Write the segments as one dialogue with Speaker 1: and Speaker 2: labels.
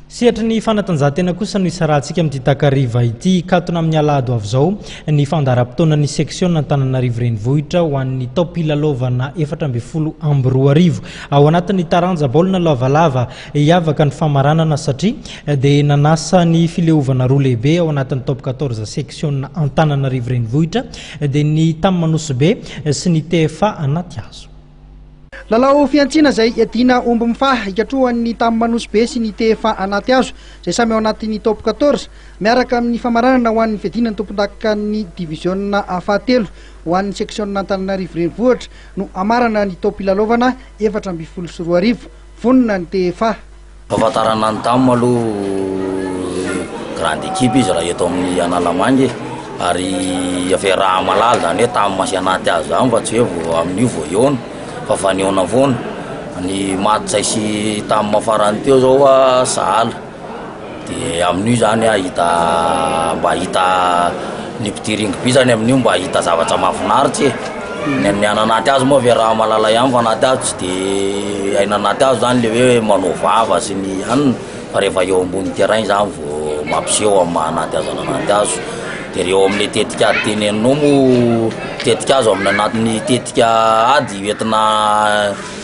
Speaker 1: Sehatry ny fanatanjahantena kosa no isarahantsika amin'ity takariva ity. Hikatona amin'ny alahady ho avy izao ny fandaharam-potoanan'ny seksiona Antananarivo Renivohitra ho an'ny taom-pilalaovana 2014. Ao anatin'ny taranja baolina lavalava, hiavaka ny famaranana satria dia nanasa ny fileovana roa lehibe ao anatin'ny Top quatorze seksiona Antananarivo Renivohitra dia ny Tam Anosibe sy ny TFA Anatihazo.
Speaker 2: Lalao fihantsiana izay iadiana omby mifaha hikatrohan'ny Tam Anosibe sy ny TFA Anatihazo izay samy ao anatin'ny Top quatorze miaraka amin'ny famaranana ho an'ny fiadiana ny tompondakan'ny diviziona fahatelo ho an'ny seksiona Antananarivo Renivohitra no hamarana ny taom-pilalaovana 2014. Vonona ny TFA.
Speaker 3: Fahafantarana ny Tam aloha grande équipe izy raha eto amin'ny Analamanga e, ary efa iaraha-mahalala izany hoe Tam sy anaty azy izany fa tsy hoe vao amin'io vao hihaona fa efa nihaona foana. Ny match sy Tam farany teo izao sahala. Dia amin'io izany hahita mba hahita ny mpitia rugby izany amin'io mba hahita zavatra mahafinaritra e. Ny ny any anaty hazo moa ve raha mahalala ihany fa anaty hazo tsy de haina anaty hazo izany le hoe manao vava sy ny anona fa rehefa eo ambony terrain izany vao mampiseho amin'ny maha anaty hazo an'anaty hazo. Dia reo amin'le tetikady teneninao moa tetik'hazo amin'ny anatin'ny tetika ady entina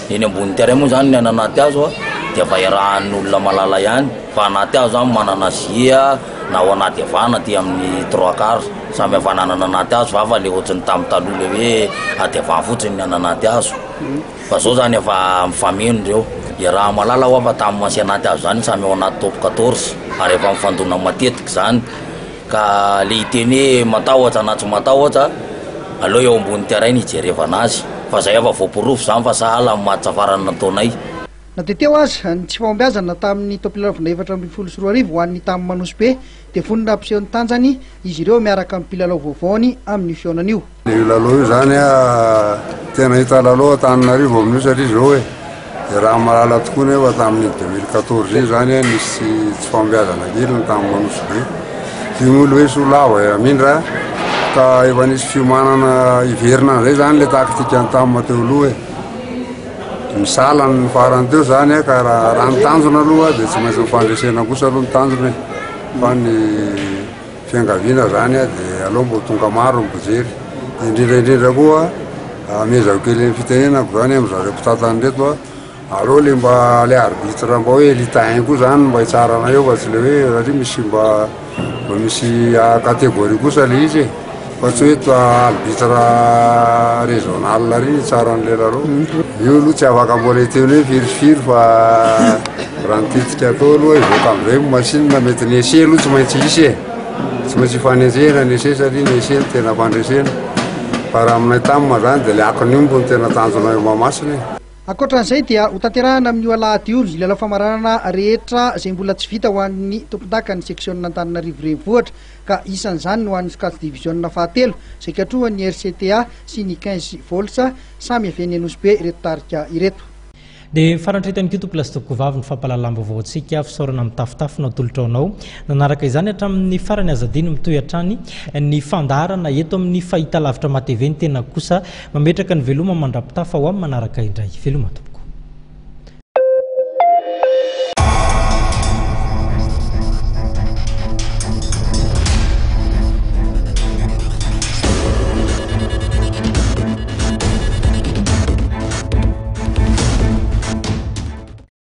Speaker 3: Eny ambony terrain moa zany ny any anaty hazo dia efa iarahan'ny olona malala ihany fa anaty hazo zany manana zia na ao anaty havana aty amin'ny trois quarts samy havananana anaty hazo fa hafa le ohatry ny tamin'ny taloha le hoe ady havana fotsiny ny any anaty hazo fa zao zany efa mifameno reo iaraha malala hoa fa tamin'ny masy anaty hazo zany samy ao anaty top quatorze ary efa mifandona matetika zany Ka le hiteny hoe matahotra na tsy matahotra, aleo eo ambony terrain ny hijerevana azy, fa zay efa voaporofo zany fa sahala amin'ny match farany nataonay.
Speaker 2: Na dia teo aza ny tsy fahombiazana tamin'ny taom-pilalaovana 2014 ho an'ny Tam Anosibe dia vonona hampiseho ny tanjany izy ireo miaraka amin'ny mpilalao vaovaony amin'io fihaonana io.
Speaker 4: Io lalao io zany tena hita lalao Antananarivo amin'io satria zao e, raha mahalala tokoa nefa tamin'ny 2014 iny zany nisy tsy fahombiazana kely ny tamin'ny Manosibe. Io moa le hoe soa lava e hamindra ka efa nisy fiomanana hiverina an'izay zany le taktika ny tamin'ny teo aloha e. Misahala ny farany teo zany ka raha ny tanjona aloha dia tsy maintsy ny fandresena kosa aloha ny tanjona e. Fa ny Fiangaviana zany dia aleo mbo tonga maro ny mpijery, indrindra indrindra koa amehezako kely ny fitenenako zany amin zareo mpitantana ireto a, aleo le mba le arbitre mba hoe elite un koa zany mba hitsara anay eo fa tsy le hoe satria misy mba mba misy catégorie kosa le izy e, fa tsy hoe arbitre régional ry hitsara an'le lalao, io aloha tsy afaka mbola hiteny hoe firy sy firy fa Raha ny tetika atao aloha hivoaka amin'izay ny machine mety ny essai aloha tsy maintsy hisy e, tsy maintsy hifanenjehina ny essai satria ny essai no tena fandresena, fa raha aminay tam zany dia le akon'ny omby no tena tanjona eo Mahamasina e.
Speaker 2: Ankoatran'izay dia hotanterahana amin'io alahady io ny lalao famaranana rehetra izay mbola tsy vita ho an'ny tompondakan'ny seksionina Antananarivo Renivohitra ka isan'izany ny ho an'ny sokajy diviziona fahatelo izay katrohan'ny RCTA sy ny Quinze Volts samy avy eny Anosibe ireto tarika ireto.
Speaker 1: Dia mifarantreto ihany koa tompolahy sy tompokovavy ny fampahalalam-baovao antsika, fisaorana mitafotafo no atolotra ho anao nanaraka izany hatramin'ny farany, aza adino mitohy hatrany ny fandaharana eto amin'ny fahitalavitra MATV, ny tenako kosa mametraka ny veloma mandra-pitafa ho amin'ny manaraka indray, veloma tompoko.